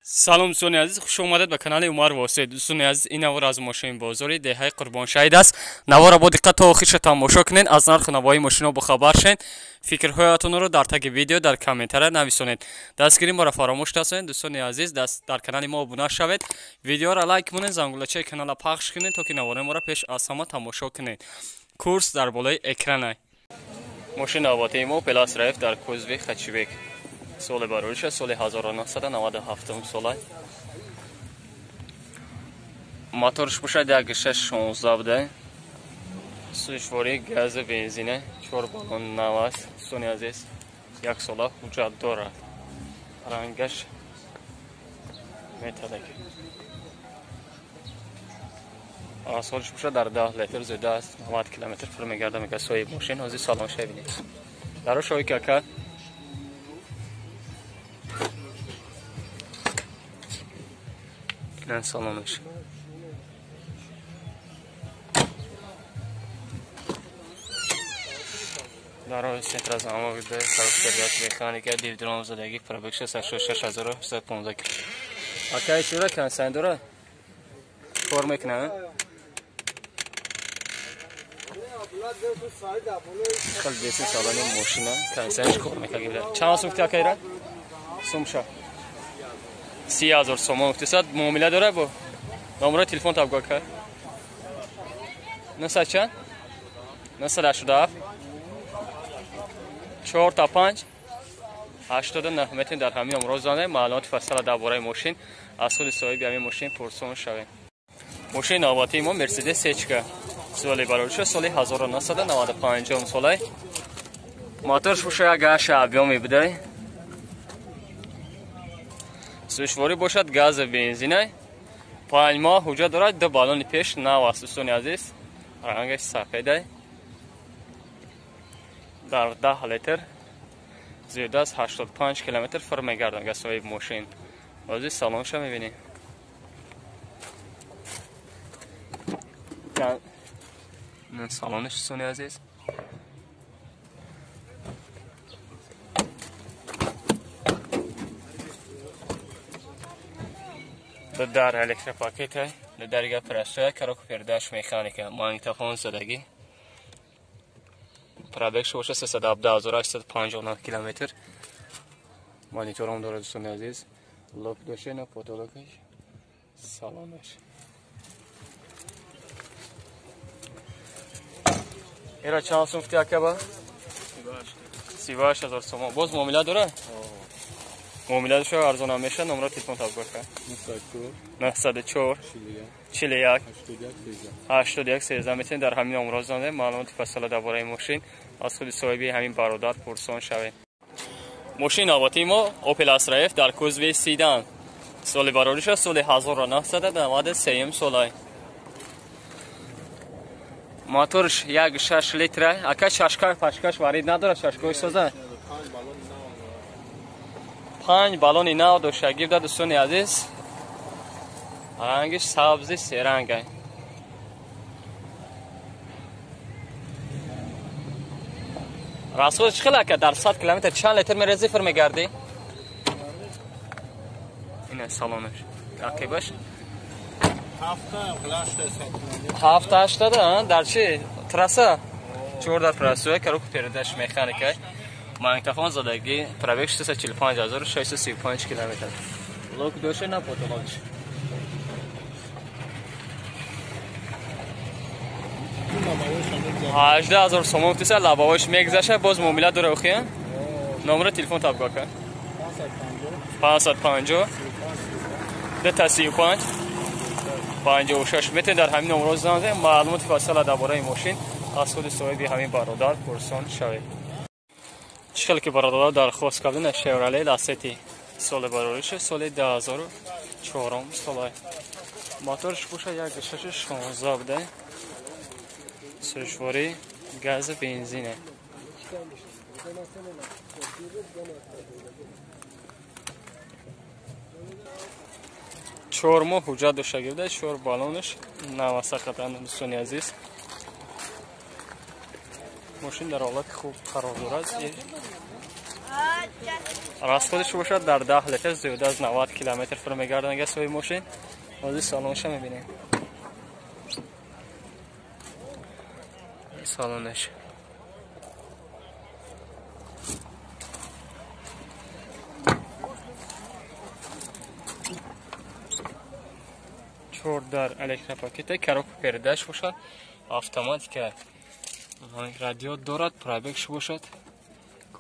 Салом дӯстони азиз, хуш омадед ба канали Умар Восеъ. Дӯстони азиз, ин навор аз мошини бозори деҳаи Қурбоншаҳид аст. Наворро бо диққат то охирша тамошо кунед, аз нарху навои мошино бохабар шавед. Фикрҳоятонро дар таги видео дар комментария нависонед. Дастгирии моро фаромӯш насонед. Дӯстони азиз, дар канали мо обуна шавед, видеоро лайк монед, зангулачаи каналро пахш кунед, то ки навораи моро пеш аз ҳама тамошо кунед. Курс дар болои экрана. Мошини навбатии мо Opel Astra F дар кузови хэтчбек. Соли барориша соли 1997 сола. Моторш бошад 1.6 буда. Сӯзишвории гази бензина, 4 баллон нав аст. Дӯстони азиз, як сола ҳуҷҷат дорад. Рангаш металлик. Солиш бошад дар 10 литр зиёда аст, 90 километр пур мегардад, мегӯяд соҳиби мошин. Ҳозир салонша бинед. Даро шоҳи кака. Салонаш. Дарои центра замок де коробка механика, дивдром задагӣ, пробег 666 615 километр. Акай чура консайн дора? Кор мекунад? Хел бесин салони мошина, консайнш кор мекунад. Чанд сум гуфти акайра? Сумша. 30 000 сомон гуфтисад, муомила дора бо? Номерои телефон таб ака. 900 чанд? 987 4 та 5 89. Метавонед дар ҳамин номро занед, маълумоти фасала дар бораи мошин аз худи соҳиби ҳамин мошин пурсон шавед. Мошини навбатии мо Мерседес Сечка. Соли барориша соли 1995 солай. Моторш боша як гаша объёми будай. Сӯзишворӣ бошад гази бензина. 5 моҳ ҳуҷҷат дорад, ду баллони пеш нав аст, дӯстони азиз. Рангаш сафедай. Дар 10 литр зиёда аз 85 километр фир мегардад соҳиби мошин. Ҳозир салонша мебинем. Салонаш, дӯстони азиз. Дар электропакет, дарга простая, коробка передач механика, магнитофон задагӣ. Пробег боша 317 859 километр. Мониторам дорад, дӯстони азиз. Люк дошта, на потолокаш. Салонаш. Эра чанд сум гуфти акаба? 38 000 сомон. Боз муомила дора? Муомила дошта, арзонам мешавад. Номеро телефон таб ака. 904 41 81 13. Метавонед дар ҳамин номро занед, маълумоти фасала дар бораи мошин аз худи соҳиби ҳамин бародар пурсон шавед. Мошини навбатии мо Opel Astra F дар кузови седан. Соли барориша соли 1993 солай. Моторш 1.6 литра. Ака, шашка пашкаш варид надорад, шашкои соза? Панҷ баллони нав дошта гирда, дӯстони азиз. Рангиш сабзи серанга. Расход чӣ хел ака, дар 100 километр чанд литр мерези фир мегардӣ? Ина салонаш. Ақибаш? Ҳафта ҳаштада, дар чи? Трасса? Чор дар трасса, коробка передач механика. Магнитофон задагӣ, пробег 645 635 километр. Люк дошта, на потолокш. 18 000 сомон гуфтиса, лабавош мегзаша, боз муомила дора охия? Номеро телефон таб ака. 550 2 35 56. Метавонед дар ҳамин номро занед, маълумоти фасала дар бораи мошин аз худи соҳиби ҳамин бародар пурсон шавед. Чӣ хеле ки бародаро дархост кардем, Шевроле Ласети, соли барориша соли 2004 солай. Моторш боша 1.6 16 буда. Сӯзишворӣ гази бензине. 4 моҳ ҳуҷҷат дошта гирда, чор баллонаш навасақатанд, дӯстони азиз. Мошин дар ҳолати хуб қарор дорад. Расходаш бошад дар 10 литр зиёда аз 90 километр фур мегардад соҳиби мошин. Ҳозир салонша мебинем. Салонаш. Чор дар электропакета, коробка передач бошад, автоматика, радио дорад, пробегш бошад.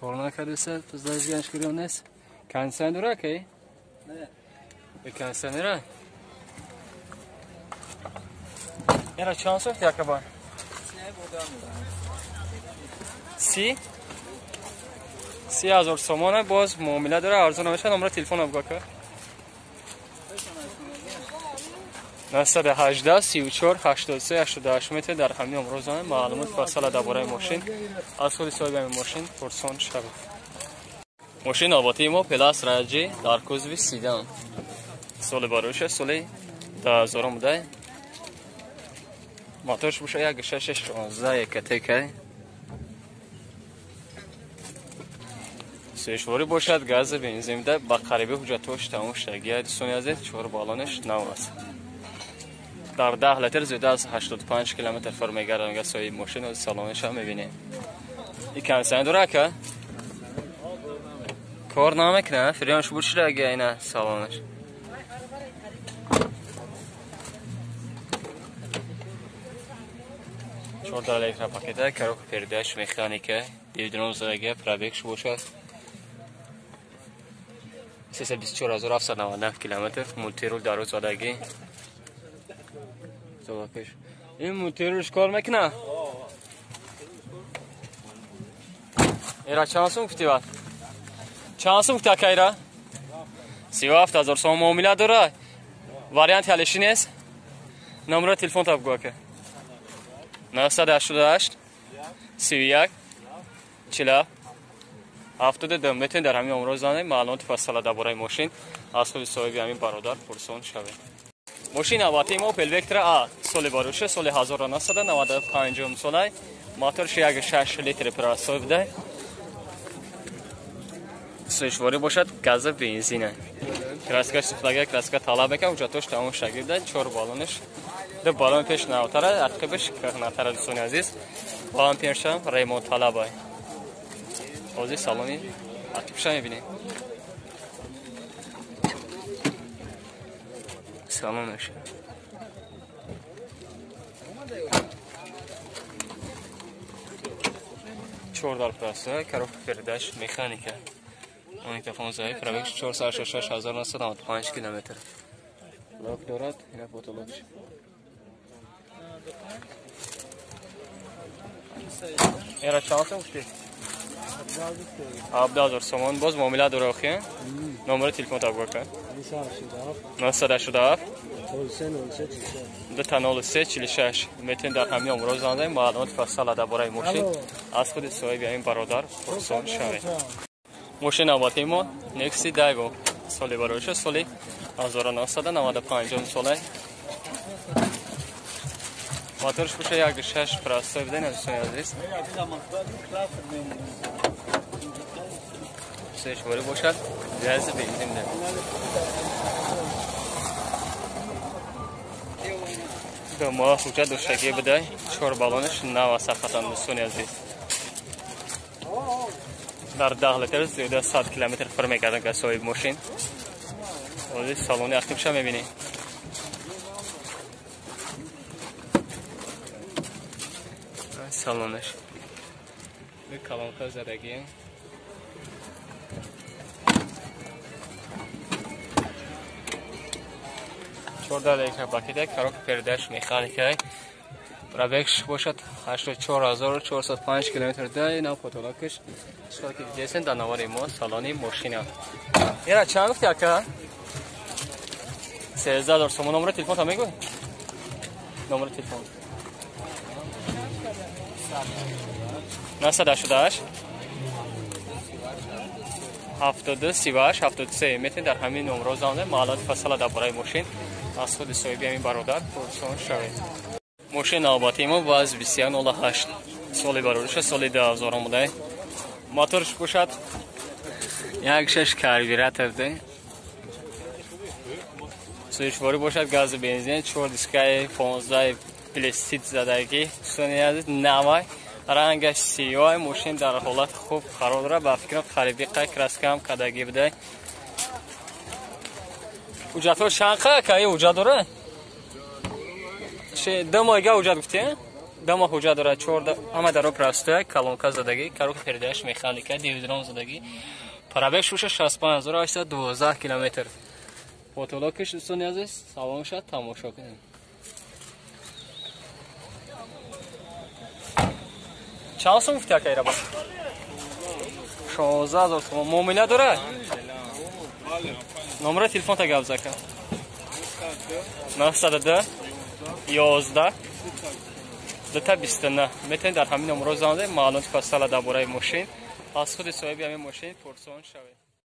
Кор накардеса, зажиганш кирён нест. Кондиционер дорад ки? Не. Бе кондиционера? Ера чанд сохт якобар? Си? 30,000 сомона боз муомила дора, арзон намешавад. Номера телефон бигӯ ака. 918 34 83 88 метр дар ҳамин омрӯзона маълумот фасала дар бораи мошин аз худи соҳиби ҳамин мошин пурсон шавед. Мошин навбатии мо Плас Раҷи дар кузови седан. Соли бароша соли 2000 буда. Моторш боша 1.6 16 ЕКТК. Сешворӣ бошад, газ бензин да ба қариби ҳуҷҷатҳош тамом шудагия. Дӯстони азиз, чор баллонаш нав аст. Дар 10 литр зиёда аз 85 километр фур мегардад соҳиби мошин. Салонаш ҳам мебинем. Ин кондиционер дора ака? Кор намекунад, фирёнш буд шудагия ина салонаш. Чор электропакета, коробка передач, механика, дивидон задагия, пробегш бошад 324799 километр, мультирул дар рӯз задагӣ. Ин мультирулш кор мекунад? Ира чанд сум гуфтӣ бад? Чанд сум гуфтӣ ака ира? 37,000 сом муомила дора? Варианти ҳалишӣ нест? Номеро телефон та бигӯ ака. 988 31 47 72. Метавонед дар ҳамин омрӯз занед, маълумоти фасала дар бораи мошин аз худи соҳиби ҳамин бародар пурсон шавед. Мошин навбатии мо Opel Vectra A соли бароша соли 1995 солай, моторш 1.6 литр простой буда. Сешворӣ бошад, газа бензина. Краска сӯхтага, краска талаб мекунад, ҳуҷҷатҳош тамом шудагӣ буда. Чор баллонаш, ду баллон пеш навтара, ақибаш кӯҳнатара. Дӯстони азиз, баллон пешам ремонт талабай. Ҳозир салони ақибша мебинем. Салонаш. Чор дар простой, коробка передач, механика. Магнитофон заиф, пробег 466,995 километр. Лок дорад, ина потолокш. Ера чанд сум гуфтӣ? 17,000 сомон. Боз муомила дора охи? Номери телефон та бигӯ ака. 987 203 46. Метавонед дар ҳамин омрӯз занед, маълумоти фасала дар бораи мошин аз худи соҳиби ҳамин бародар пурсон шавед. Мошин навбатии мо Nexi Daigo соли бароша соли 1995 соле. Моторш боша 1.6 простой буда, дӯстони азиз. Сешворӣ бошад, газ бензин да. Ду моҳ ҳуҷҷат доштагӣ буда, чор баллонаш нав аст ҳақиқатан дӯстони азиз. Дар 10 литр зиёда 100 километр фур мегардад соҳиби мошин. Ҳозир салони ақибша мебинем. Салонаш. Колонка задагӣ. Чорда электропакета, коробка передач, механика. Пробегш бошад 84405 километр да, ина потолокаш. Чӣ ки дидесен дар навори мо салони мошина. Ера чанд гуфтӣ ака? 13,000 сомон. Номери телефон та мегӯй? Номери телефон. 988 72 38 73. Метавонед дар ҳамин номро занед, маълумоти фасала дар бораи мошин аз худи соҳиби ҳамин бародар пурсон шавед. Мошин навбатии мо ВАЗ 2108 соли барориша соли 2000 буда. Моторш бошад 1.6 карбюратор де. Сӯзишворӣ бошад газу бензин, 4 дискаи 15 пластик задагӣ. Дӯстони азиз, навай рангаш сиёҳ, мошин дар ҳолати хуб қарор дорад. Ба фикрам хариби қай краска ҳам кардагӣ будай. Ҳуҷҷатҳо чанд ка ҳуҷҷат дорад? Ду моҳига ҳуҷҷат гуфтӣ? Ду моҳ ҳуҷҷат дорад, чор ҳама даро простой, колонка задагӣ, коробка передач механика, дивидрон задагӣ. Пробег шуша 65812 километр. Потолокиш дӯстони азиз, салон шад тамошо кунем. Чанд сум гуфти акай раба? 16000 сом. Муомила дорад? Номери телефонта гап зака. 902 11 229. Метавонед дар ҳамин номерҳо занг занед, маълумоти фасала дар бораи мошин аз худи соҳиби ҳамин мошин пурсон шавед.